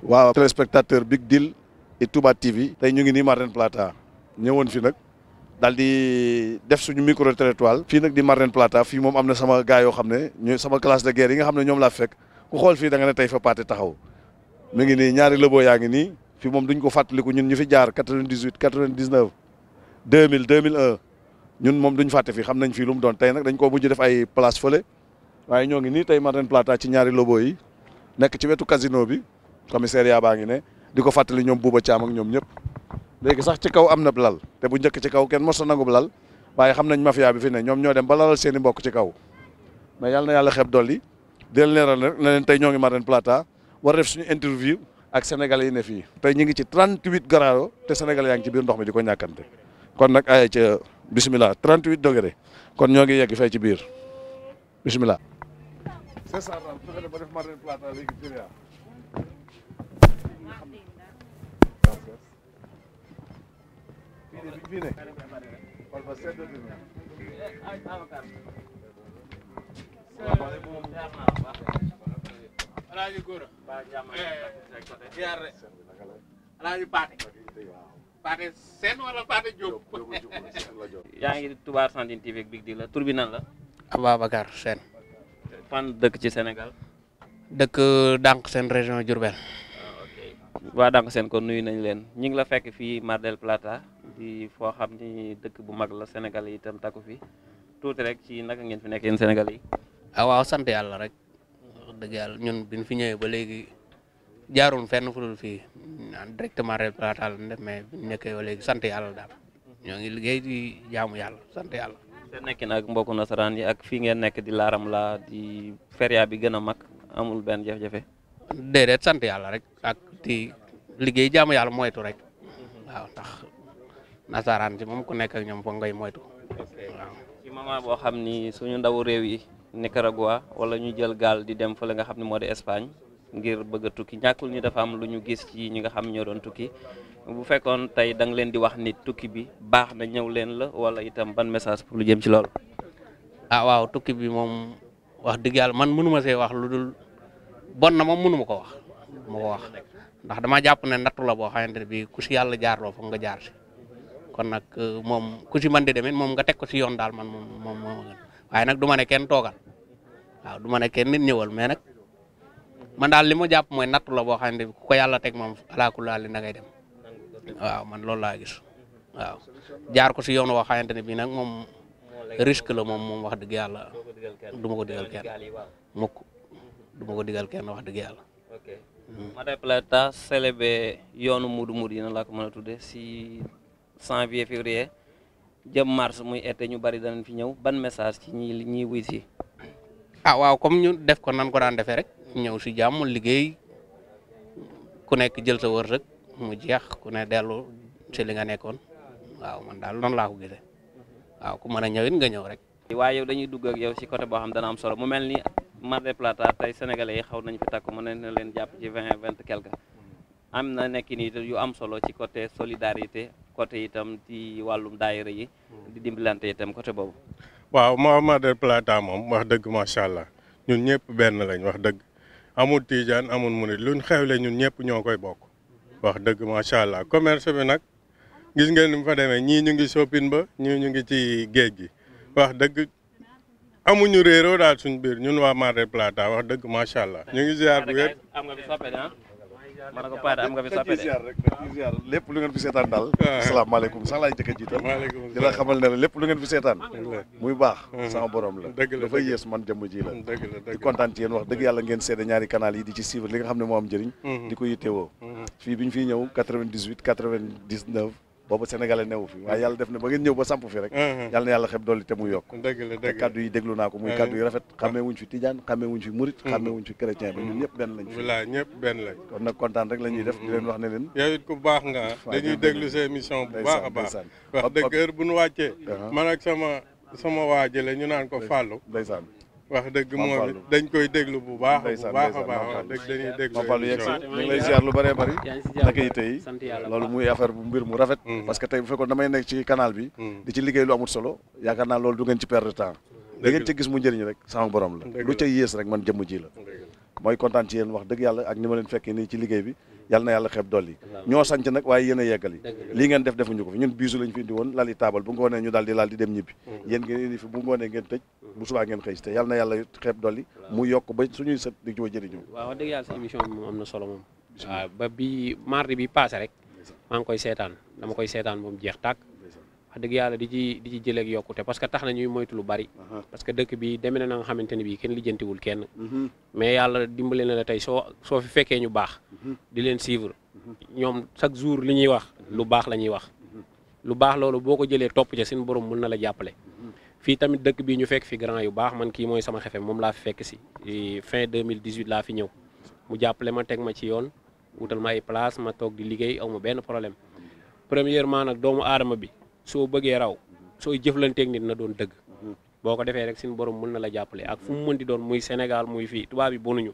waaw téléspectateur Big Deal et Touba TV tey ñu ngi nii Mar del Plata ñëwoon fi nag daal di def suñu micro territoire fii nag di Mar del Plata fii moom am na sama gars yoo xam ne ñu sama classe de guerre yi nga xam ne ñoom laa fekk ku xool fii da nga ne tey fa Pathé taxaw mi ngi nii ñaari lëboo yaa ngi nii fii moom duñ ko fàttaliku ñun ñu fi jaar 98 99 2000 2001 ñun moom duñ fàtte fii xam nañ fii lu mu doon tey nag dañ koo mujj def ay place fële waaye ñoo ngi nii tey Mar del Plata ci ñaari lëboo yi nekk ci wetu casino bi commissariat baa ngi ne di ko fàttali ñoom Bouba Thiam ak ñoom ñëpp léegi sax ci kaw am na lal te bu njëkk ci kaw kenn mos a nangu lal waaye xam nañ mafia bi fi ne ñoom ñoo dem ba lalal seen i mbokk ci kaw mais yàlla na yàlla xeeb dolli di leen leeral nag ne leen tey ñoo ngi Mar del Plata war def suñu interview ak sénégalais yi ne fii tey ñu ngi ci 38 grado te sénégalais yaa ngi ci biir ndox mi di ko ñàkkante kon nag ay ca bisimilah 38 degré kon ñoo ngi yegg fay ci biir bisimilah. c'est ça daal fexe na ba def Mar del Plata léegi Syria. fii ne wala ba sedd dina. Alaaji Góora Alaaji Pathé Sène wala Pathé Diop. yaa ngi Touba Argentine TV ak Big Deal la tur bi nan la. Ababacar Sène. fan dëkk ci Sénégal. dëkk Dànk Sène région Diourbel. ok waa Dànk Sène kon nuyu nañ leen ñu ngi la fekk fii Mar del Plata di foo xam ni dëkk bu mag la Sénégal yi itam takku fi tuuti rek ci naka ngeen fi nekk yéen Sénégal yi. waaw sant yàlla rek wax dëgg yàlla ñun biñ fi ñëwee ba léegi jaaroon fenn fu dul fii directement Mar del Plata la def mais biñ nekkee ba léegi sant yàlla daal ñoo ngi liggéey di jaamu yàlla sant yàlla. seen nekkin ak mbokku nasaraan yi ak fii ngeen nekk di laaram la di feria bi gën a mag amul benn jafe-jafe. déedéet sant yàlla rek ak di liggéey jaamu yàlla moytu rek waaw ndax nasaraan si moom ku nekk ak ñoom foog ngay moytu waaw. ci moment boo xam ni suñu ndawu réew yi Nicaragua wala ñu jël gaal di dem fële nga xam ne moo di Espagne ngir bëgg a tukki ñàkkul ñu dafa am lu ñu gis ci ñi nga xam ñoo doon tukki bu fekkoon tey da nga leen di wax ni tukki bi baax na ñëw leen la wala itam ban message pour lu jëm ci loolu. waaw tukki bi moom wax dëgg yàlla man mënu ma see wax lu dul bon na moom mënu ma ko wax ndax dama jàpp ne nattu la boo xamante ne bii ku si yàlla jaarloo foog nga jaar si kon nag moom ku si mën di demit moom nga teg ko si yoon daal man moom waaye nag du ma ne kenn toogal waaw du ma ne kenn nit ñëwal mais nag man daal li ma jàpp mooy nattu la boo xamante ne ku ko yàlla teg moom alaakulli na ngay dem waaw man loolu laa gis waaw jaar ko si yoon woo xamante ne bii nag moom risque la moom wax dëgg yàlla du ma ko digal kenn mukk du ma ko digal kenn wax dëgg yàlla. Mar del Plata célébré yoonu mudu yi na laa ko mën a tudde si janvier février jëm mars muy été ñu bari danañ fi ñëw ban message ci ñi wuy si. waaw comme ñu def ko nan ko daan defee rek ñëw si jàmm liggéey ku nekk jël sa wërsëg mu jeex ku ne dellu ci li nga nekkoon waaw man daal noonu laa ko gisee waaw ku mën a ñëw it nga ñëw rek. waaye yow dañuy dugg ak yow si côté boo xam dana am solo mu mel ni Mar del Plata tey sénégalais yi xaw nañ fi takku mën na leen jàpp ci 20 quelque am na nekk nii yu am solo ci côté solidarité côté itam ci wàllum daayira yi di dimbalante itam côté boobu. waaw Mar del Plata moom wax dëgg macha allah ñun ñëpp benn lañ wax dëgg amul tijaan amul murit luñ xewle ñun ñëpp ñoo koy bokk wax dëgg macha allah commerce bi nag gis ngeen ni mu fa demee ñii ñu ngi shopping ba ñii ñu ngi ci géej gi wax dëgg amuñu réeroo daal suñ biir ñun waa Mar del Plata wax dëgg macha allah ñu ngi ziar bu wér. am nga fi soppe de man ko Pathé am nga fi soppe de lépp lu ngeen fi seetaan daal. asalaamaaleykum sax laay jëkk a jiital. maaleykum di la xamal ne la lépp lu ngeen fi seetaan. muy baax. sama borom la. dëgg la dafa yées man jëmm ji la. dëgg la di kontaan ci yéen wax dëgg yàlla ngeen seede ñaari canal yi di ci suivre li nga xam ne moo am njëriñ. di ko yittewoo. fii bi ñu fiy ñëw 98 99. boobu sénégalais newu fi waaye yàlla def na ba ngeen ñëw ba samp fi rek yàlla na yàlla xeb dolli te mu yokk dëgg la te kaddu yi déglu naa ko muy kaddu yi rafet xammee wuñ fi tijaan xammee wuñ fi murit xammee wuñ fi chrétien ba ñun ñëpp benn lañ fi voilà ñëpp benn lañ kon nag kontaan rek la ñuy def di leen wax ne leen yow it ku baax nga dañuy déglu sa émission bu baax a baax wax dëgg heure bu nu wàccee man ak sama waa jële ñu naan ko Fallou ndeysaan wax dëgg moom it dañ koy déglu bu baax a baax wax dëgg dañuy déglu Fallou yegg ñu ngi lay ziar lu bëree bëri naka yi tey loolu muy affaire bu mbir mu rafet parce que tey bu fekkoon damay nekk ci canal bi di ci liggéey lu amul solo yaakaar naa loolu du ngeen ci perdre temps da ngeen ci gis mu njëriñ rek sama borom la lu ca yées rek man jëmm ji la mooy kontaan ci yéen wax dëgg yàlla ak ni ma leen fekkee nii ci liggéey bi yàlla na yàlla xeeb dolli ñoo sanc nag waaye yéen a yeggali lii ngeen def defuñu ko fi ñun biisu lañ fi indi woon lali taabal bu ngoonee ñu daal di laal di dem ñibbi yéen ngeen indi fi bu ngoonee ngeen tëj bu subaa ngeen xëy si te yàlla na yàlla xeeb dolli mu yokk ba suñuy sët di ko jëriñu. waaw wax dëgg yàlla sa émission bi moom am na solo moom waaw ba bi mardi bi passé rek maa ngi koy seetaan dama koy seetaan moom jeex tàkk wax dëgg yàlla di ci jëleeg yokkute parce que tax na ñuy moytu lu bari parce que dëkk bi demee na nga xamante ne bii kenn lijjantiwul kenn mais yàlla dimbale na la tey soo fi fekkee ñu baax di leen suivre ñoom chaque jour li ñuy wax lu baax la ñuy wax lu baax loolu boo ko jëlee topp ca seen borom mën na la jàppale fii tamit dëkk bi ñu fekk fi grand yu baax man kii mooy sama xefe moom laa fi fekk si fin 2018 laa fi ñëw mu jàppale ma teg ma ci yoon wutal ma ay place ma toog di liggéey aw ma benn problème premièrement nag doomu aadama bi soo bëggee raw sooy jëflanteeg nit na doon dëgg boo ko defee rek suñu borom mën na la jàppale ak fu mu mën di doon muy Sénégal muy fii tubaab bi bonuñu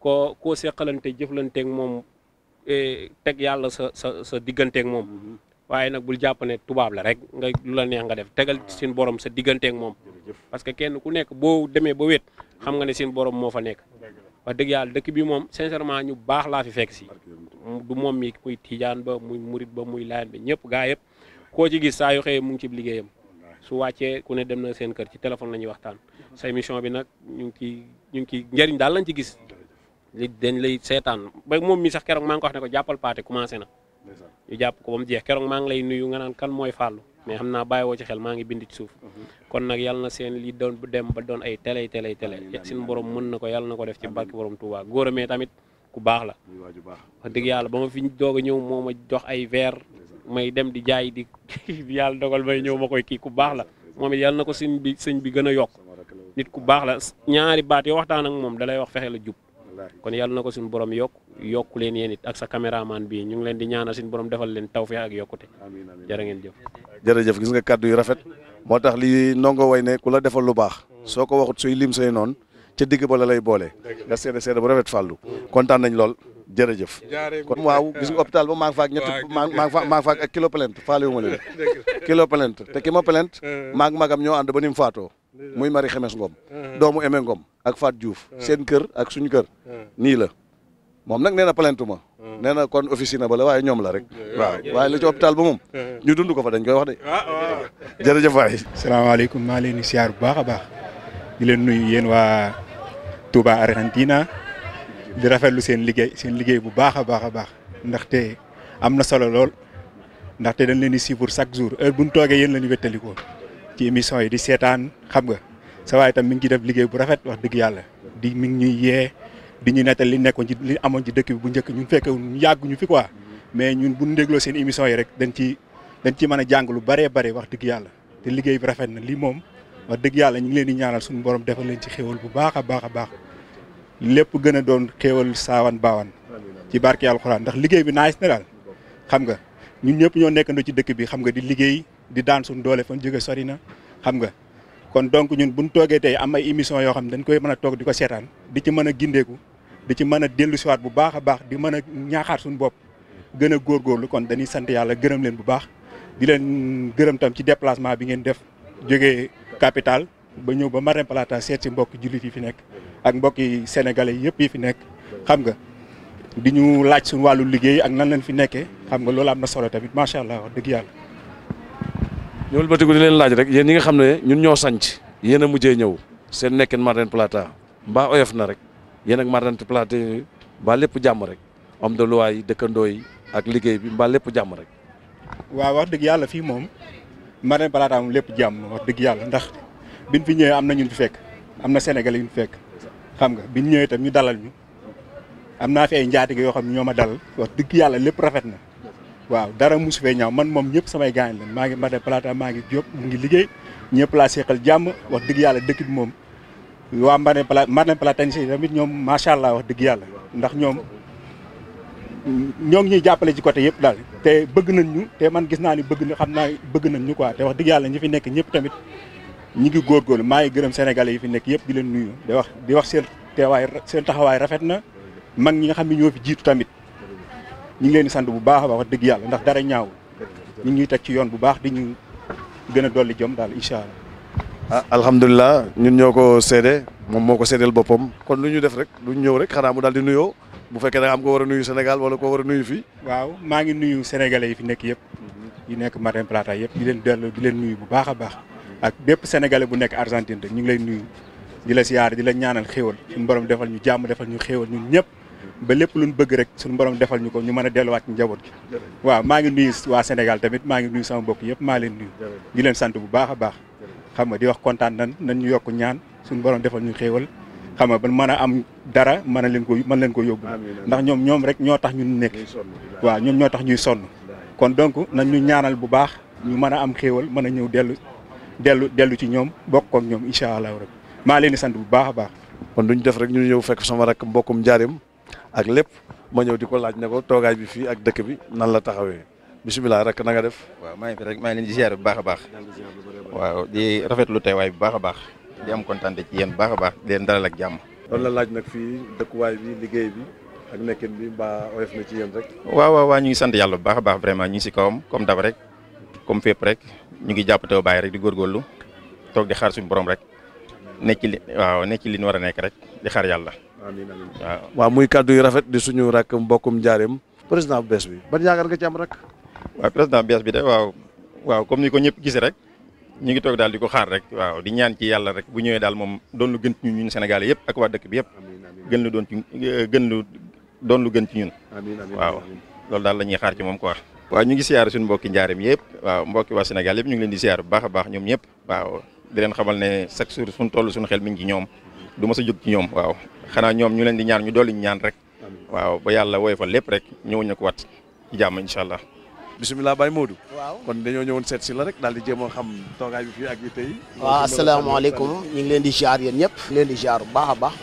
koo seqalante jëflanteeg moom teg yàlla sa digganteeg moom waaye nag bul jàpp ne tubaab la rek nga lu la neex nga def tegal suñu borom sa digganteeg moom parce que kenn ku nekk boo demee ba wét xam nga ne suñu borom moo fa nekk wax dëgg yàlla dëkk bi moom sincèrement ñu baax laa fi fekk si du moom mi muy tijaan ba muy murit ba muy layan bi ñëpp gaa yëpp koo ci gis saa yu xëyee mu ngi ci liggéeyam su wàccee ku ne dem na seen kër ci téléphone la ñuy waxtaan sa émission bi nag ñu ngi ci njëriñ daal lañ ci gis li dañ lay seetaan ba moom mi sax keroog maa ngi ko wax ne ko jàppal paate commencé na ñu jàpp ko ba mu jeex keroog maa ngi lay nuyu nga naan kan mooy Fallou mais xam naa bàyyiwoo ci xel maa ngi bind ci suuf kon nag yàlla na seen li doon dem ba doon ay télé suñu borom mën na ko yàlla na ko def ci barke borom Touba góor amee tamit ku baax la wax dëgg yàlla ba ma fi doog a ñëw moo ma jox ay verre may dem di jaay di yàlla dogal may ñëw ma koy kii ku baax la moom it yàlla na ko sëñ bi gën a yokk nit ku baax la ñaari baat yoo waxtaan ak moom dalay wax fexe la jub kon yàlla na ko suñu borom yokku leen yéen it ak sa caméraman bi ñu ngi leen di ñaanal suñu borom defal leen tawfeex ak yokkute jërë ngeen jëf jërëjëf gis nga kàddu yu rafet moo tax li ndongo way ne ku la defal lu baax soo ko waxut suy lim say noonu ca digg ba la lay boole nga seede bu rafet Fallou kontaan nañ lool jërëjëf kon waaw gis nga hôpital ba maa ngi faak maa ngi faak ak kilo plainte faale wu ma leen kilo plainte te ki ma plainte maag magam ñoo ànd ba ni mu faatoo muy Marie Xemes Ngom doomu Eme Ngom ak Fat Diouf seen kër ak suñu kër nii la moom nag nee na plainte ma nee na kon officine ba la waaye ñoom la rek waaw waaye la ci hôpital ba moom ñu dund ko fa dañ koy wax de jërëjëf waay salaamaaleykum maa leen di siyaar bu baax a baax di leen nuyu yéen waa Touba Argentina di rafetlu seen liggéey bu baax a baax ndaxte am na solo lool ndaxte dañ leen di suivre chaque jour heure bu ñu toogee yéen la ñu wéttalikoo ci émission yi di seetaan xam nga sa waay tam mi ngi ciy def liggéey bu rafet wax dëgg yàlla mi ngi ñuy yee di ñu nettal li nekkoon ci li amoon ci dëkk bi bu njëkk ñun fekk ñu yàgguñu fi quoi mais ñun bu ñu dégloo seen émission yi rek dañ ci mën a jàng lu bëree bëri wax dëgg yàlla te liggéey bi rafet na lii moom wax dëgg yàlla ñu ngi leen di ñaanal suñu borom defal leen ci xéewal bu baax a baax lépp gën a doon xéewal saawan baawan ci barke alxuraan ndax liggéey bi naaj na daal xam nga ñun ñëpp ñoo nekkandoo ci dëkk bi xam nga di liggéey di daan suñu doole fan jóge sori na xam nga kon donc ñun buñ toogee tey am ay émission yoo xam ne dañ koy mën a toog di ko seetaan di ci mën a gindeeku di ci mën a dellu siwaat bu baax a baax di mën a ñaaxaat suñu bopp gën a góorgóorlu kon dañuy sant yàlla gërëm leen bu baax di leen gërëm tam ci déplacement bi ngeen def jógee capital ba ñëw ba Marème Plata seet si mbokki jullit yi fi nekk ak mbokki sénégalais yëpp yi fi nekk xam nga di ñu laaj suñu wàllu liggéey ak nan lañ fi nekkee xam nga loolu am na solo tamit macha allah wax dëgg yàlla. ñëwul batiku di leen laaj rek yéen ñi nga xam ne ñun ñoo sanc yéen a mujjee ñëw seen nekkin Marème Plata mbaa oyof na rek yéen ak Marème Plata mbaa lépp jàmm rek homme de loi yi dëkkandoo yi ak liggéey bi mbaa lépp jàmm rek. waaw wax dëgg yàlla fii moom Marème Plata moom lépp jàmm wax dëgg yàlla ndax biñ fi ñëwee am na ñun fi fekk am na sénégalais yu ñu fekk xam nga biñ ñëwee tam ñu dalal ñu am naa fi ay njaatige yoo xam ne ñoo ma dalal wax dëgg yàlla lépp rafet na waaw dara musu fee ñaaw man moom ñëpp samay gaañ lañ maa ngi Marème Plata maa ngi Diop mu ngi liggéey ñëpp laa seqal jàmm wax dëgg yàlla dëkk bi moom waa Marème Plata tamit ñoom macha allah wax dëgg yàlla ndax ñoom ñoo ngi ñuy jàppale ci côté yëpp daal te bëgg nañ ñu te man gis naa ni bëgg nañ ñu quoi te wax dëgg yàlla ñi fi nekk ñëpp tamit ñi ngi góorgóorlu maa ngi gërëm sénégalais yi fi nekk yëpp di leen nuyu di wax seen taxawaay rafet na mag ñi nga xam ne ñoo fi jiitu tamit ñu ngi leen di sant bu baax a baax wax dëgg yàlla ndax dara ñaaw ñu ngi ñuy teg ci yoon bu baax di ñu gën a dolli jom daal incha allah. alhamdulilah ñun ñoo ko seede moom moo ko seedeel boppam kon lu ñu def rek lu ñu ñëw rek xanaa mu daal di nuyoo bu fekkee da nga am ko war a nuyu Sénégal wala ko war a nuyu fii. waaw maa ngi nuyu sénégalais yi fi nekk yëpp yi nekk Mar del Plata yëpp di leen nuyu bu baax a baax ak bépp sénégalais bu nekk Argentine rek ñu ngi lay nuyu di la siyaar di la ñaanal xéewal suñu borom defal ñu jàmm defal ñu xéewal ñun ñëpp ba lépp luñ bëgg rek suñu borom defal ñu ko ñu mën a delluwaat ci njaboot gi. waaw maa ngi nuyu waa Sénégal tamit maa ngi nuyu sama mbokk yëpp maa leen nuyu di leen sant bu baax a baax xam nga di wax kontaan nañ ñu yokk ñaan suñu borom defal ñu xéewal xam nga ba mën a am dara mën leen ko yóbbu ndax ñoom rek ñoo tax ñu nekk waaw ñoom ñoo tax ñuy sonn kon donc nañ ñu ñaanal bu baax ñu mën a am xéewal mën a ñëw dellu ci ñoom bokk ak ñoom incha allah rek maa leen di sant bu baax a baax. kon duñ def rek ñu ñëw fekk sama rek mbokkum njaarim ak lépp ma ñëw di ko laaj ne ko toogaay bi fii ak dëkk bi nan la taxawee bisimilah rek na nga def. waaw maa ngi fi rek maa ngi leen di ziar bu baax a baax waaw di rafetlu teewaay bu baax a baax di am kontaan ci yéen bu baax a baax di leen dalal ak jàmm. loolu la laaj nag fii dëkkuwaay bi liggéey bi ak nekkin bi mbaa oyof na ci yéen rek. waaw ñu ngi sant yàlla bu baax a baax vraiment ñu ngi si kawam comme dab rek comme fépp rek ñu ngi jàpp taw bàyyi rek di góorgóorlu toog di xaar suñu borom rek nekk ci li ñu war a nekk rek di xaar yàlla. amiin amiin waaw. waaw muy kàddu yu rafet di suñu rak mbokkum njaareem président bu bees bi ban yaakaar nga ci am rek. waaw président bees bi de waaw comme ni ko ñëpp gisee rek ñu ngi toog daal di ko xaar rek waaw di ñaan ci yàlla rek bu ñëwee daal moom doon lu gën ci ñun Sénégal yëpp ak waa dëkk bi yëpp gën lu doon lu gën ci ñun. waaw loolu daal la ñuy xaar ci moom quoi. waaw ñu ngi siyaar suñu mbokki njaareem yëpp waaw mbokki waa Sénégal yëpp ñu ngi leen di siyaar bu baax a baax ñoom ñëpp waaw di leen xamal ne chaque jour suñu toll suñu xel mi ngi ci ñoom du ma sa jóg ci ñoom waaw xanaa ñoom ñu leen di ñaan ñu dolli ñu ñaan rek waaw ba yàlla woyofal lépp rek ñëwuñ ko wat ci jàmm incha allah. bisimilah Baye Modou. waaw kon dañoo ñëwoon seet si la rek daal di jéem a xam toogaay bi fii ak yi tey. waaw asalaamaaleykum ñu ngi leen di ziar yéen ñëpp leen di ziar bu baax a baax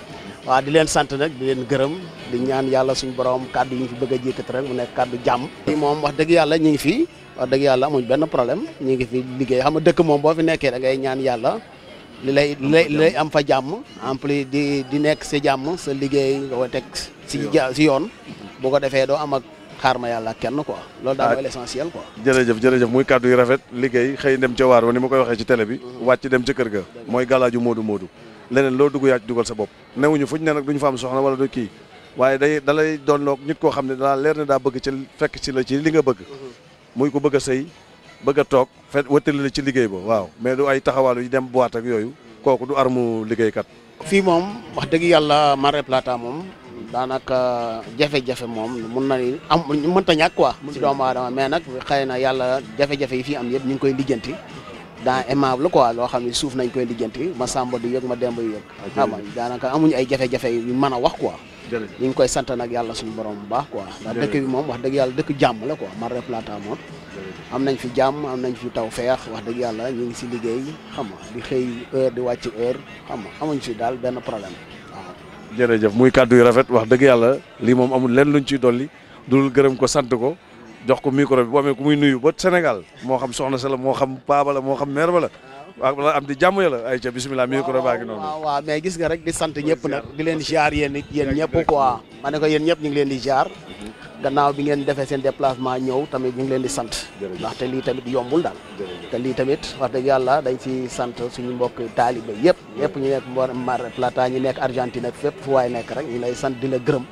waaw di leen sant nag di leen gërëm di ñaan yàlla suñu borom kàddu yi ñu fi bëgg a jékkati rek mu nekk kàddu jàmm. fii moom wax dëgg yàlla ñu ngi fi wax dëgg yàlla amuñ benn problème ñu ngi fi liggéey xam nga dëkk moom boo fi nekkee da ngay ñaan yàlla li lay am fa jàmm en plus di nekk sa jàmm sa liggéey nga ko teg si yoon bu ko defee doo am ak xaar ma yàlla kenn quoi loolu daal mooy l'essentiel quoi. jërëjëf muy kàddu yu rafet liggéey xëy dem ca waar wa ni ma koy waxee ci télé bi wàcc dem ca kër ga mooy galaaju Modou leneen loo dugg yaa ci dugal sa bopp newuñu fuñ ne nag duñu fa am soxna wala du kii waaye dalay doon loog nit koo xam ne daa leer ne daa bëgg ci fekk ci la ci li nga bëgg muy ko bëgg a sëy bëgg a toog wëttali la ci liggéey ba waaw mais du ay taxawaalu yi dem boîte ak yooyu kooku du armu liggéeykat. fii moom wax dëgg yàlla Mar del Plata moom daanaka jafe-jafe moom mun na ni am mënta ñàkk quoi si doomu aadama mais nag xëy na yàlla jafe-jafe yi fii am yëpp ñu ngi koy lijjanti dans aimable quoi loo xam ne suuf nañ koy lijjanti ma sàmba du yëg ma demba yu yëg xam nga daanaka amuñu ay jafe-jafe yu mën a wax quoi ñu ngi koy sant nag yàlla suñu borom bu baax quoi ndax dëkk bi moom wax dëgg yàlla dëkk jàmm la quoi Mar del Plata moom am nañ fi jàmm am nañ fi taw feex wax dëgg yàlla ñu ngi si liggéey xam nga di xëy heure di wàcc heure xam nga amuñ fi daal benn problème waaw. jërëjëf muy kàddu yu rafet wax dëgg yàlla lii moom amul lenn luñ ciy dolli dul gërëm ko sant ko jox ko micro bi bu amee ku muy nuyu ba Sénégal moo xam soxna sa la moo xam paaba la moo xam mère ba la waaw am di jàmm yàlla ay ca bisimilah micro baa ngi noonu. waaw mais gis nga rek di sant ñëpp nag di leen ziar yéen ñëpp quoi ma ne ko yéen ñëpp ñu ngi leen di ziar gannaaw bi ngeen defee seen déplacement ñëw tamit ñu ngi leen di sant ndaxte lii tamit yombul daal te lii tamit wax dëgg yàlla dañ ci sant suñu mbokk taalibe yëpp ñu nekk Mar del Plata ñu nekk Argentine ak fépp fu waay nekk rek ñu lay sant di la gërëm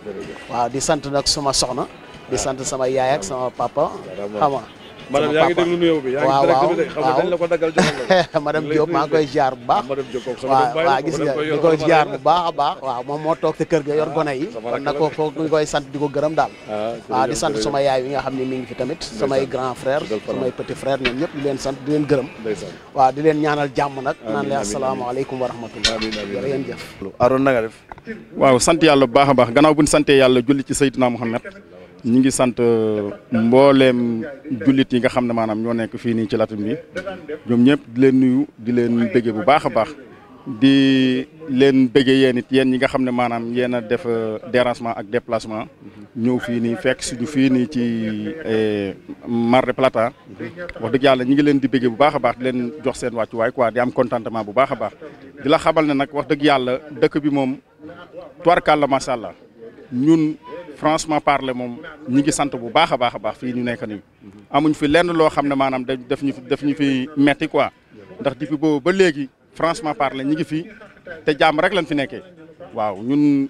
waaw di sant nag sama soxna di sant sama yaay ak sama papa xam nga madame yaa ngi déglu nuyoo bi yaa ngi direct bi de xam nga dañ la ko daggal joxal la madame Diop maa ngi koy ziar bu baax waaw gis nga di ko ziar bu baax a baax waaw moom moo toog sa kër ga yor gone yi kon nag ko foofu ñu koy sant di ko gërëm daal waaw di sant sama yaay yi nga xam ne mi ngi fi tamit samay grand frère samay petit frère ñoom ñëpp di leen sant di leen gërëm waaw di leen ñaanal jàmm nag naan leen asalaamaaleykum wa rahmatullah jërëjëf Aroon na nga def waaw sant yàlla bu baax a baax gannaaw bu ñu santee yàlla julli ci Seydina Muhammad ñi ngi sant mbooleem jullit yi nga xam ne maanaam ñoo nekk fii nii ci Latin bi ñoom ñëpp di leen nuyu di leen bëggee bu baax a baax di leen bëggee yéen it yéen ñi nga xam ne maanaam yéen a def dérangement ak déplacement ñëw fii nii fekk suñu fii nii ci Mar del Plata wax dëgg yàlla ñi ngi leen di bëggee bu baax a baax di leen jox seen wàccuwaay quoi di am contentement bu baax a baax di la xamal ne nag wax dëgg yàlla dëkk bi moom tubarkàlla macha allah ñun franchement parler moom ñi ngi sant bu baax a baax fii ñu nekk nii amuñ fi lenn loo xam ne maanaam daf ñu fi metti quoi ndax depuis boobu ba léegi franchement parler ñi ngi fii te jàmm rek lañ fi nekkee waaw ñun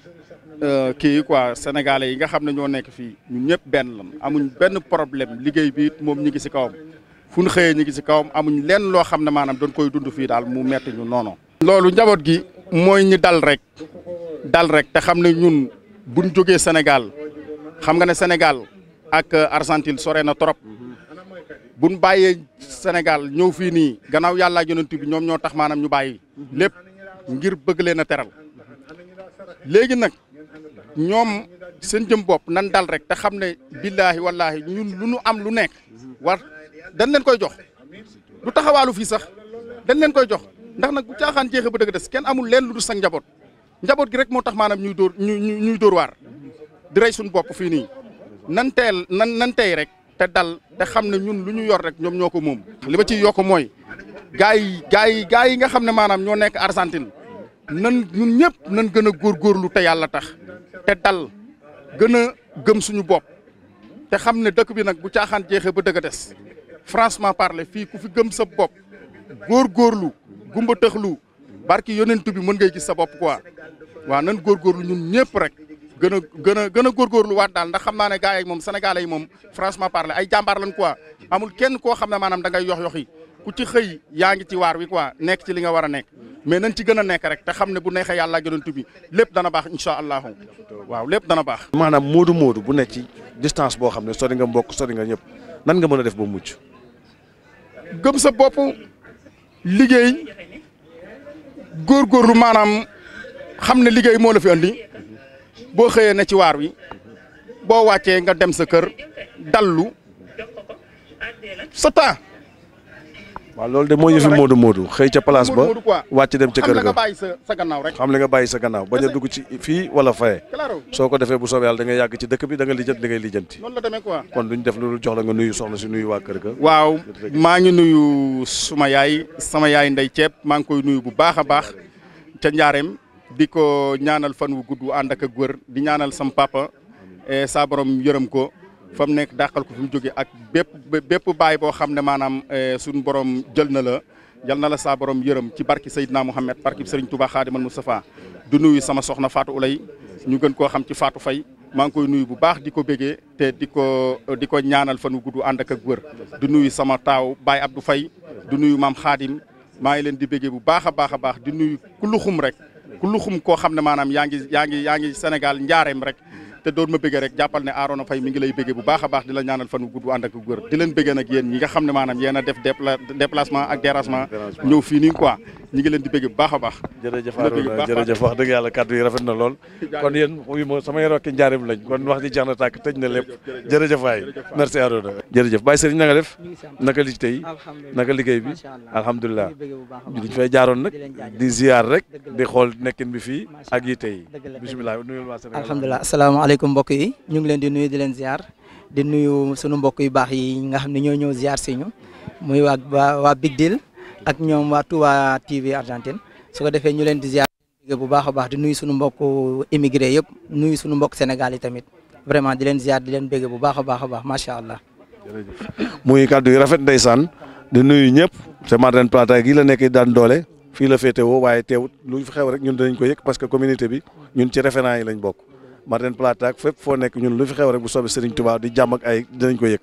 kii quoi sénégalais yi nga xam ne ñoo nekk fii ñun ñëpp benn lan amuñ benn problème liggéey bi moom ñi ngi si kawam fu ñu xëyee ñi ngi si kawam amuñ lenn loo xam ne maanaam dañ koy dund fii daal mu metti ñu noono loolu njaboot gi mooy ñi dal rek te xam ne ñun buñ jógee Sénégal xam nga ne Sénégal ak Argentine sore na trop buñ bàyyee Sénégal ñëw fii nii gannaaw yàlla ak yonent bi ñoom ñoo tax maanaam ñu bàyyi lépp ngir bëgg leen a teral léegi nag ñoom seen jëm bopp nan dal rek te xam ne billaahi wallaahi ñun lu nu am lu nekk war dañ leen koy jox lu taxawaalu fii sax dañ leen koy jox ndax nag bu caaxaan jeexee ba dëgg des kenn amul leen lu dul sax njaboot gi rek moo tax maanaam ñuy dóor waar di rey suñu bopp fii nii nan tey rek te dal te xam ne ñun lu ñu yor rek ñoom ñoo ko moom. li ma ciy yokk mooy gaa yi nga xam ne maanaam ñoo nekk Argentine nan ñun ñëpp nan gën a góorgóorlu te yàlla tax te dal gën a gëm suñu bopp te xam ne dëkk bi nag bu caaxaan jeexee ba dëgg a des franchement parler fii ku fi gëm sa bopp góorgóorlu gumba tëxlu barki yonentu bi mën ngay gis sa bopp quoi waaw nan góorgóorlu ñun ñëpp rek gën a góorgóorlu waat daal ndax xam naa ne gars yi moom sénégalais yi moom franchement parler ay jàmbaar lañ quoi amul kenn koo xam ne maanaam da ngay yox-yoxi ku ci xëy yaa ngi ci waar wi quoi nekk ci li nga war a nekk mais nañ ci gën a nekk rek te xam ne bu neexee yàlla ak yonent bi lépp dana baax incha allahu waaw lépp dana baax. maanaam moodu bu nekk ci distance boo xam ne sori nga mbokk sori nga ñëpp nan nga mën a def ba mucc. gëm sa bopp liggéey góorgóorlu maanaam xam ne liggéey moo la fi andi boo xëyee ne ci waar wi boo wàccee nga dem sa kër dallu sa temps. waaw loolu de mooy yëfi moodu xëy ca place ba wàcc dem ca kër ga xam nga bàyyi sa gannaaw rek. xam li nga bàyyi sa gannaaw bañ a dugg ci fii wala faye soo ko defee bu soobee yàlla da ngay yàgg ci dëkk bi da nga lijjanti da ngay lijjanti. noonu la demee quoi. kon duñ def loolu jox la nga nuyu soxna si nuyu waa kër ga. waaw maa ngi nuyu sama yaay Ndey Ceeb maa ngi koy nuyu bu baax a baax ca njaareem di ko ñaanal fan wu gudd ànd ak wër di ñaanal sam papa saa borom yërëm ko fa mu nekk dàqal ko fi mu jógee ak bépp baay boo xam ne maanaam suñu borom jël na la saa borom yërëm ci barki Seydina Mouhamed barki Serigne Touba Khadimal Moustapha du nuyu sama soxna Fatou Ulay ñu gën koo xam ci Fatou Faye maa ngi koy nuyu bu baax di ko bégee te di ko ñaanal fan wu gudd ànd ak wër du nuyu sama taaw Baye Abdou Faye du nuyu maam Khadim maa ngi leen di bégee bu baax a baax di nuyu ku luxum rek ku luxum koo xam ne maanaam yaa ngi Sénégal njaareem rek te doon ma bëggee rek jàppal ne Arona Faye mi ngi lay bëggee bu baax a baax di la ñaanal fan wu gudd ànd ak wér di leen bëggee nag yéen ñi nga xam ne maanaam yéen a def déplacement ak dérangement ñëw fii nii quoi ñi ngi leen di bëggee bu baax a baax. jërëjëf Arona jërëjëf wax dëgg yàlla kàddu yi rafet na lool kon yéen sama yéen wakki njaareem lañ kon wax ji jeex na tàkk tëj na lépp jërëjëf waay merci Arona jërëjëf Baye Serigne na nga def naka li tey naka liggéey bi alhamdulilah diñ fay jaaroon nag di ziar rek di xool nekkin bi fii ak yi tey bisimilah nuyul waa Sénégal alhamdulilah asalaamaaleykum mbokk yi ñu ngi leen di nuyu di leen ziar di nuyu sunu mbokk yu baax yi nga xam ne ñoo ñëw ziar si ñu muy waa Big Deal ak ñoom waa Touba TV Argentine su ko defee ñu leen di ziar bu baax a baax di nuyu sunu mbokk immigré yëpp nuyu sunu mbokk Sénégal yi tamit vraiment di leen ziar di leen bégg bu baax a baax macha allah. muy kàddu yi rafet ndeysaan di nuyu ñëpp te Mar del Plata gi la nekk daan doole fii la féetewoo waaye teewut lu fi xew rek ñun dinañ ko yëg parce que communauté bi ñun ci référent yi lañ bokk. Mar del Plata ak fépp foo nekk ñun lu fi xew rek bu soobee Serigne Touba di jàmm ak ay dinañ ko yëg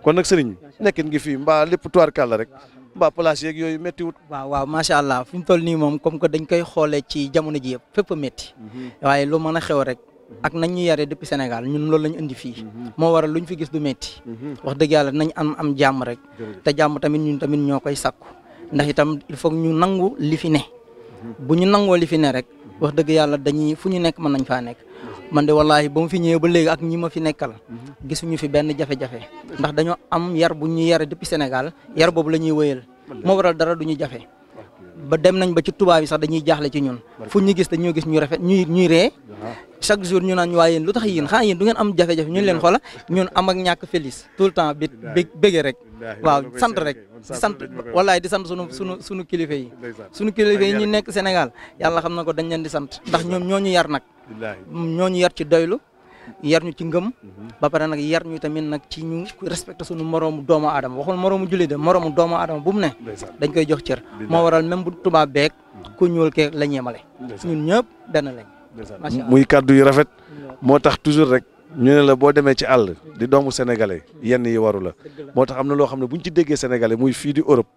kon nag Serigne nekkin ngi fii mbaa lépp tuwaar kàlla rek mbaa place yeeg yooyu métti wut. waaw macha allah fi mu toll nii moom comme que dañ koy xoolee ci jamono ji yëpp fépp a métti waaye lu mën a xew rek ak nañ ñu yaree depuis Sénégal ñun loolu lañu indi fii moo waral luñ fi gis du métti wax dëgg yàlla nañ am jàmm rek te jàmm tamit ñun tamit ñoo koy sakku ndax itam il faut ñu nangu li fi ne bu ñu nangoo li fi ne rek wax dëgg yàlla dañuy fu ñu nekk mën nañ faa nekk man de wallahi ba mu fi ñëwee ba léegi ak ñi ma fi nekkal gisuñu fi benn jafe-jafe ndax dañoo am yar bu ñu yare depuis Sénégal yar boobu la ñuy wëyal moo waral dara du ñu jafe ba dem nañ ba ci tubaab yi sax dañuy jaaxle ci ñun fu ñu gis dañoo gis ñu rafet ñuy ree chaque jour ñu naan waaye yéen lu tax yéen xanaa yéen du ngeen am jafe-jafe ñun leen xoola ñun am ak ñàkk felice tout le temps bi bëggee rek waaw sant rek di sant wallaay di sant sunu kilifa yi ñu nekk Sénégal yàlla xam na ko dañ leen di sant ndax ñoom ñoo ñu yar nag ñoo ñu yar ci doylu yar ñu ci ngëm ba pare nag yar ñu tamit nag ci ñu respecté suñu moroomu doomu aadama waxul moroomu jullit de moroomu doomu aadama bu mu ne dañ koy jox cër moo waral même bu tubaab beeg ku ñuul ke la ñeemale ñun ñëpp benn lañ muy kàddu yu rafet moo tax toujours rek ñu ne la boo demee ci àll di doomu sénégalais yenn yi waru la moo tax am na loo xam ne buñ ci déggee sénégalais muy fii di Europe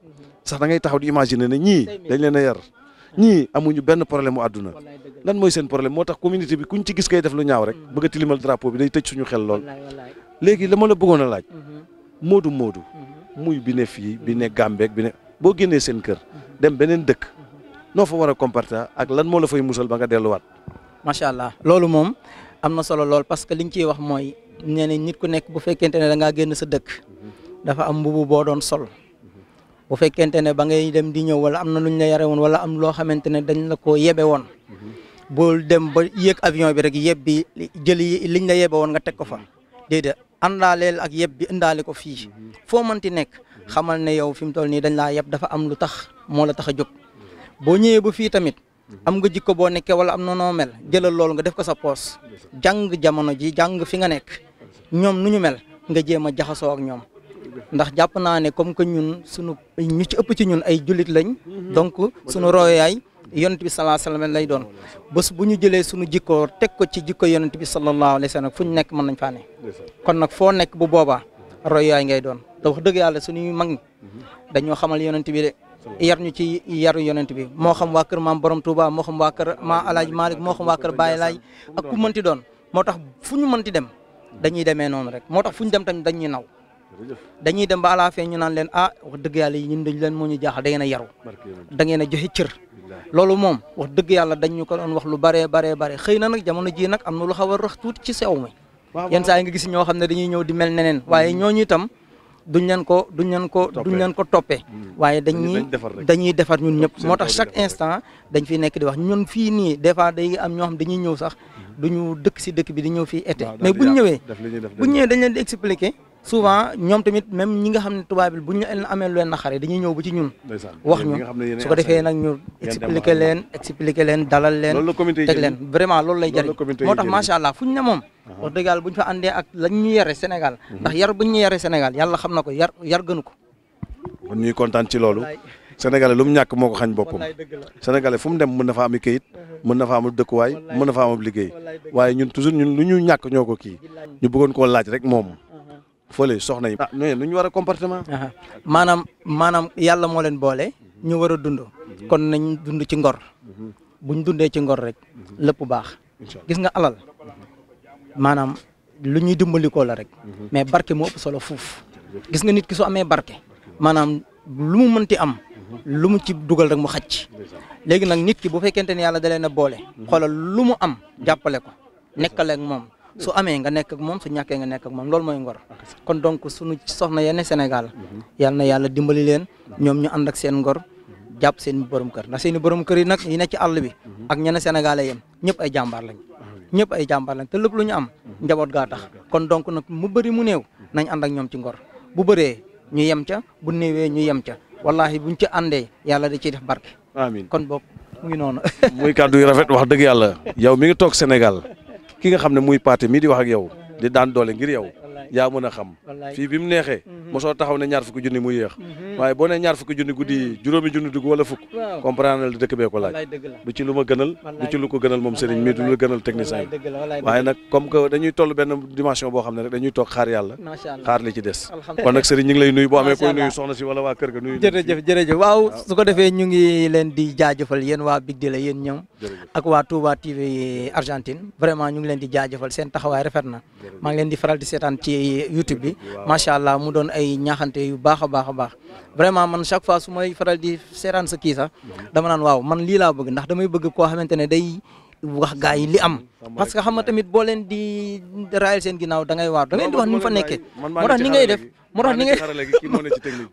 sax da ngay taxaw di imaginer ne ñii dañ leen a yar ñii amuñu benn problème mu àdduna lan mooy seen problème moo tax communauté bi kuñ ci gis kay def lu ñaaw rek bëgg a tilimal drapeau bi day tëj suñu xel lool léegi la ma la bëggoon a laaj moodu muy bi ne fii bi ne Gàmbeek bi ne boo génnee seen kër dem beneen dëkk noo fa war a comporter ak lan moo la fay musal ba nga delluwaat. macha allah loolu moom am na solo lool parce que liñ ciy wax mooy nee na nit ku nekk bu fekkente ne da ngaa génn sa dëkk dafa am mbubu boo doon sol bu fekkente ne ba ngay dem di ñëw wala am na luñ la yare woon wala am loo xamante ne dañ la ko yebe woon bul dem ba yéeg avion bi rek yeb bi jëli liñ la yebe woon nga teg ko fa déedéet àndaaleel ak yeb bi indaale ko fii foo mënti nekk xamal ne yow fi mu toll nii dañ laa yeb dafa am lu tax moo la tax a jóg boo ñëwee ba fii tamit am nga jikko boo nekkee wala am na noo mel jëlal loolu nga def ko sa poos jàng jamono ji jàng fi nga nekk ñoom nu ñu mel nga jéem a jaxasoo ak ñoom ndax jàpp naa ne comme que ñun sunu ñu ci ëpp ci ñun ay jullit lañ donc sunu royaay yonent bi sallallahu alayhi wasallam lay doon bés bu ñu jëlee sunu jikko teg ko ci jikko yonent bi sallallahu alayhi wasallam fu ñu nekk mën nañ faa ne kon nag foo nekk bu boobaa royaay ngay doon te wax dëgg yàlla suñuy mag ñi dañoo xamal yonent bi de yar ñu ci yaru yonent bi moo xam waa kër maam borom Touba moo xam waa kër maa Alaaji Malick moo xam waa kër Baye Laay ak ku mënti doon moo tax fu ñu mënti dem dañuy demee noonu rek moo tax fu ñu dem tamit dañuy naw dañuy dem ba à la fin ñu naan leen ah wax dëgg yàlla yi ñun dañ leen moo ñu jaaxal da ngeen a yaru da ngeen a joxe cër loolu moom wax dëgg yàlla dañ ñu ko doon wax lu bare xëy na nag jamono ji nag am na lu xaw a rax tuuti ci sew mi yenn saa yi nga gis ñoo xam ne dañuy ñëw di mel neneen waaye ñooñu itam duñ leen ko toppee waaye dañuy defar ñun ñëpp moo tax chaque instant dañ fi nekk di wax ñun fii nii des fois day am ñoo xam dañuy ñëw sax duñu dëkk si dëkk bi di ñëw fii été mais buñ ñëwee dañ leen di expliquer souvent ñoom tamit même ñi nga xam ne tubaab bi bu ñu amee lu leen naqare dañuy ñëw ba ci ñun wax ñu su ko defee nag ñu expliquer leen dalal leen teg leen vraiment loolu lay jëriñ moo tax macha allah fuñ ne moom wax dëgg yàlla bu ñu fa àndee ak lañ ñu yare Sénégal ndax yar buñ ñu yare Sénégal yàlla xam na ko yar gënu ko kon ñuy kontaan ci loolu Sénégalais lu mu ñàkk moo ko xañ boppam Sénégalais fu mu dem mën na fa am i kayit mën na fa am dëkkuwaay mën na fa am liggéey waaye ñun toujours ñun lu ñu ñàkk ñoo ko kii ñu bëggoon koo laaj rek moom fële soxna yi nu ñu war a comportement maanaam yàlla moo leen boole ñu war a dund kon nañ dund ci ngor buñ dundee ci ngor rek lépp baax gis nga alal maanaam lu ñuy dimbalikoo la rek mais barke moo ëpp solo fuuf gis nga nit ki su amee barke maanaam lu mu mënti am lu mu ci dugal rek mu xacc léegi nag nit ki bu fekkente ne yàlla da leen a boole xoolal lu mu am jàppale ko nekkale ak moom su amee nga nekk ak moom su ñàkkee nga nekk ak moom loolu mooy ngor kon donc suñu soxna yenn Sénégal yal na yàlla dimbali leen ñoom ñu ànd ak seen ngor jàpp seen borom kër ndax seen borom kër yi nag yi nekk ci àll bi ak ñenn Sénégalais yem ñëpp ay jàmbaar lañ te lépp lu ñu am njaboot gaa tax kon donc nag mu bëri mu néew nañ ànd ak ñoom ci ngor bu bëree ñu yem ca bu néewee ñu yem ca wallahi buñ ci àndee yàlla da ciy def barke amiin kon boog mu ngi noonu muy kàddu yu rafet wax dëgg yàlla yow mi ngi toog Sénégal ki nga xam ne muy Pathé mii di wax ak yow di daan doole ngir yow yaa mën a xam fii bi mu neexee mosoo taxaw ne ñaar fukki junni muy yéex waaye boo ne ñaar fukki junni guddi juróomi junni dugg wala fukk comprendre dëkk bee ko laaj du ci lu ma gënal du ci lu ko gënal moom Serigne mii du lu gënal technicien yi waaye nag comme que dañuy toll benn dimension boo xam ne rek dañuy toog xaar yàlla xaar li ci des kon nag Serigne ñu ngi lay nuyu boo amee koy nuyu soxna si wala waa kër ga nuyu jërëjëf waaw su ko defee ñu ngi leen di jaajëfal yéen waa Big Deal yéen ñoom ak waa Touba TV Argentine vraiment ñu ngi leen di jaajëfal seen taxawaay rafet na maa ngi leen di faral di seetaan ci YouTube bi macha allah mu doon ay ñaaxante yu baax a baax vraiment man chaque fois su may faral di seetaan sa kii sax dama naan waaw man lii laa bëgg ndax damay bëgg koo xamante ne day wax gaa yi li am parce que xam nga tamit boo leen di raayal seen ginnaaw da ngay waar da ngeen di wax ni mu fa nekkee moo tax ni ngay def moo tax ni ngay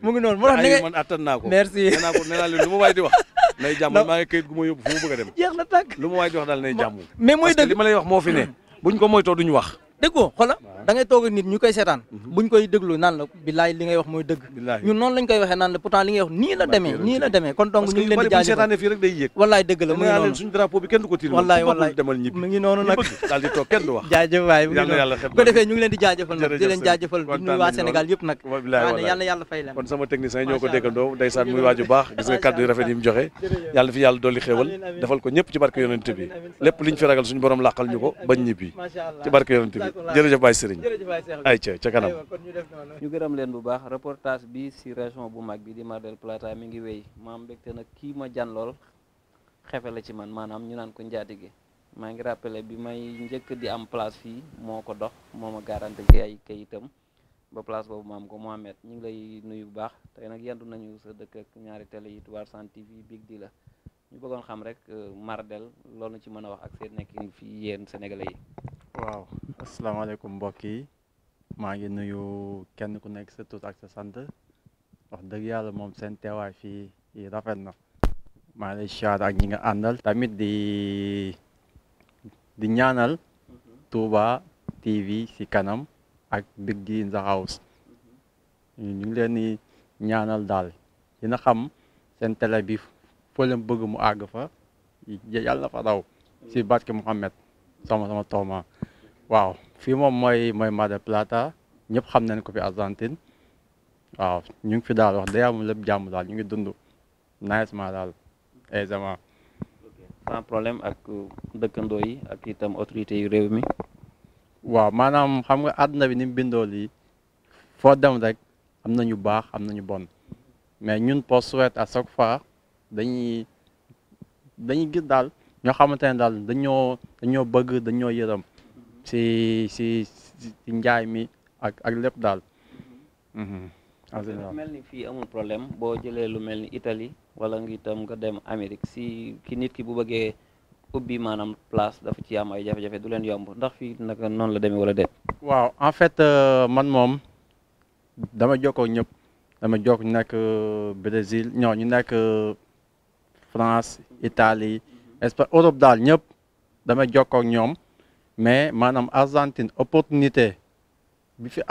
mu ngi noonu moo tax ni ngay man attan naa ko merci nee naa leen lu ma waay di wax nay jàmm maa ngi kayit gu ma yóbbu fu mu bëgg a dem jeex na tàkk lu ma waay di wax daal nay jàmm mais mooy dëgg li ma lay wax moo fi ne buñ ko moytoo duñu wax dégg nga xoola da ngay toog ak nit ñu koy seetaan buñ koy déglu naan la billaay li ngay wax mooy dëgg ñun noonu lañ koy waxee naan la pourtant li ngay wax nii la demee kon donc ñu ngi leen di jaajëfal fii rek day yéeg wallaay dëgg la mu ngi noonu suñu drapeau bi kenn du ko tiir wallaay demal ñibbi mu ngi noonu nag daal di toog kenn du wax jaajëf waay mu ngi yàlla noonu xet bu ko defee ñu ngi leen di jaajëfal nag di leen jaajëfal di nuyu waa Sénégal yëpp nag yàlla fay leen kon sama technicien ñoo ko déggandoo ndeysaan muy waaju baax gis nga kàddu yu rafet yi mu joxe yàlla fi yàlla dolli xéewal defal ko ñëpp ci barke yonent bi lépp liñ fi ragal suñu borom làqal ñu ko bañ ñibbi ci barke yonent bi jërëjëf Baye Serigne ay ca kanam ñu gërëm leen bu baax reportage bi si région bu mag bi di Mar del Plata mi ngi wéy maam mbégte nag kii ma jan lool xefe la ci man maanaam ñu naan ko njaatige maa ngi rappelé bi may njëkk di am place fii moo ko dox moo ma garanti ci ay kayitam ba place boobu maam ko Mohamed ñu ngi lay nuyu bu baax tey nag yendu nañu sa dëkk ak ñaari télé yi Touba Argentine TV Big Deal la ñu bëggoon xam rek Mar del loolu ci mën a wax ak seen nekkin fii yéen sénégalais yi. waaw asalaamaaleykum mbokk yi maa ngi nuyu kenn ku nekk sa tur ak sa sant wax dëgg yàlla moom seen teewaay fii rafet na maa ngi lay siyaar ak ñi nga àndal tamit di ñaanal Touba TV si kanam ak Big Deal in the house ñu ngi leen di ñaanal daal dina xam seen télé bi foo leen bëgg mu àgg fa yàlla na fa raw si barke Mouhamed sama tooma waaw fii moom mooy Mar del Plata ñëpp xam nañ ko fi Argentine waaw ñu ngi fi daal wax dëgg yàlla lépp jàmm daal ñu ngi dund nicement daal aisément. sans problème ak dëkkandoo yi ak itam autorité yu réew mi. waaw maanaam xam nga àdduna bi ni mu bindoo lii foo dem rek am na ñu baax am na ñu bon mais ñun pour souhaiter à chaque fois dañuy gis daal ñoo xamante ne daal dañoo bëgg dañoo yërëm si njaay mi ak lépp daal. mel ni fii amul problème boo jëlee lu mel ni Italie wala nga itam nga dem Amérique si ki nit ki bu bëggee ubbi maanaam place dafa ci am ay jafe-jafe du leen yomb ndax fii naka noonu la demee wala déet. waaw en fait man moom dama jokkoo ñëpp dama jokk ñu nekk Brésil ñu nekk France Italie Espagne Europe daal ñëpp dama jokkoo ak ñoom mais maanaam Argentine opportunité bi fi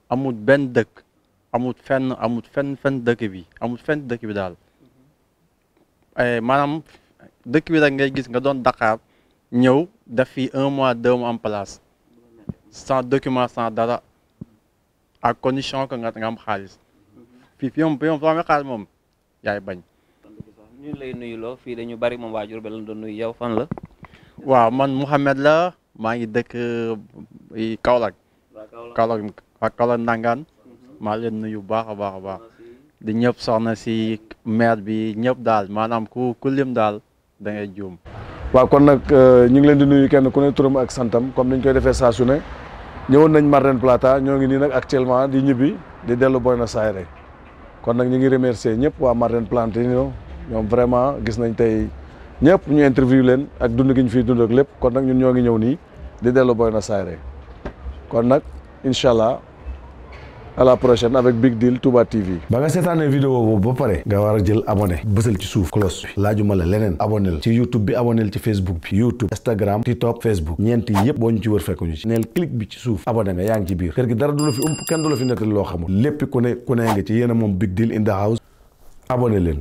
amul benn dëkk amul fenn dëkk bi daal maanaam dëkk bi rek ngay gis nga doon Dakar ñëw def fi 1 mois 2 mois en place sans document sans dara à condition que nga am xaalis fii soo amee xaalis moom yaay bañ. ñu lay nuyu loo fii dañu bari moom waajur ba la doon nuyu yow fan la. waaw man Mouhamed la maa ngi dëkk Kaolack. Kaolack Ndangaan maa leen nuyu baax a baax di ñëpp soxna si maire bi ñëpp daal maanaam ku lim daal da ngay juum. waaw kon nag ñu ngi leen di nuyu kenn ku ne turam ak santam comme niñ koy defee saa su ne ñëwoon nañ Mar del Plata ñoo ngi nii nag actuellement di ñibbi di dellu Buenos Aires kon nag ñu ngi remercier ñëpp waa Mar del Plata ñoom vraiment gis nañ tey ñëpp ñu interview leen ak dund gi ñu fiy dund ak lépp kon nag ñun ñoo ngi ñëw nii di dellu Buenos Aires kon nag incha allah à la prochaine avec Big Deal Touba TV. ba nga seetaanee vidéo boobu ba pare nga war a jël abonné bësal ci suuf cloche bi laajuma la leneen abonné ci YouTube bi abonné ci Facebook bi YouTube Instagram TikTok Facebook ñeent yi yëpp boo ñu ci wër fekk ñu ci neel clic bi ci suuf abonné nga yaa ngi ci biir kër gi dara du la fi kenn du la fi nettali loo xamul lépp ku ne nga ci yéen a moom Big Deal in the house abonné leen.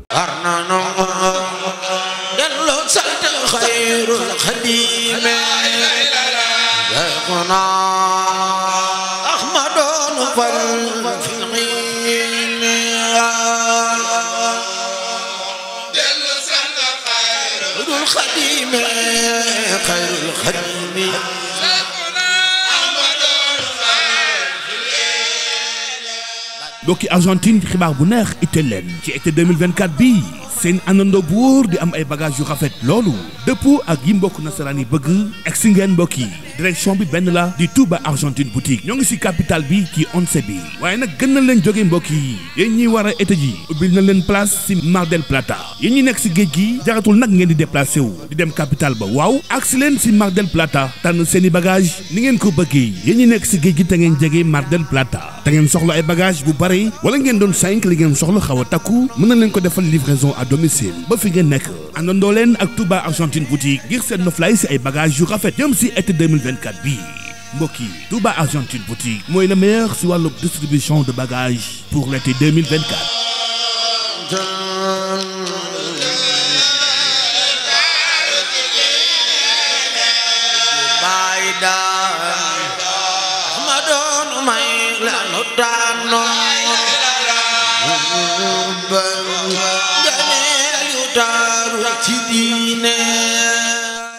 mbokki Argentine xibaar bu neex itteel leen ci été 2024 bii seen àndandoo bu wóor di am ay bagages yu rafet loolu dëppoo ak yi mbokk nasaraan yi bëgg ak si ngeen mbokk yi direction bi benn la di Touba Argentine boutique ñoo ngi si capital bi ci once bi waaye nag gën na leen jóge mbokk yi yéen ñi war a été ji ubbil na leen place si Mar del Plata yéen ñi nekk si géej gi jaratul nag ngeen di déplacé wu di dem capital ba waaw ak si leen si Mar del Plata tànn seen i bagage ni ngeen ko bëggee yéen ñi nekk si géej gi te ngeen jege Mar del Plata te ngeen soxla ay bagage bu bare wala ngeen doon 5 li ngeen soxla xaw a takku mën na leen ko defal livraison à domicile ba fi ngeen nekk àndandoo leen ak Touba Argentine boutique ngir seen noflaay si ay bagage yu rafet jëm si été 2024 bii mbokk yi Touba Argentine boutique mooy le meilleur si wàllu distribution de bagages pour l'été 2024. ci diine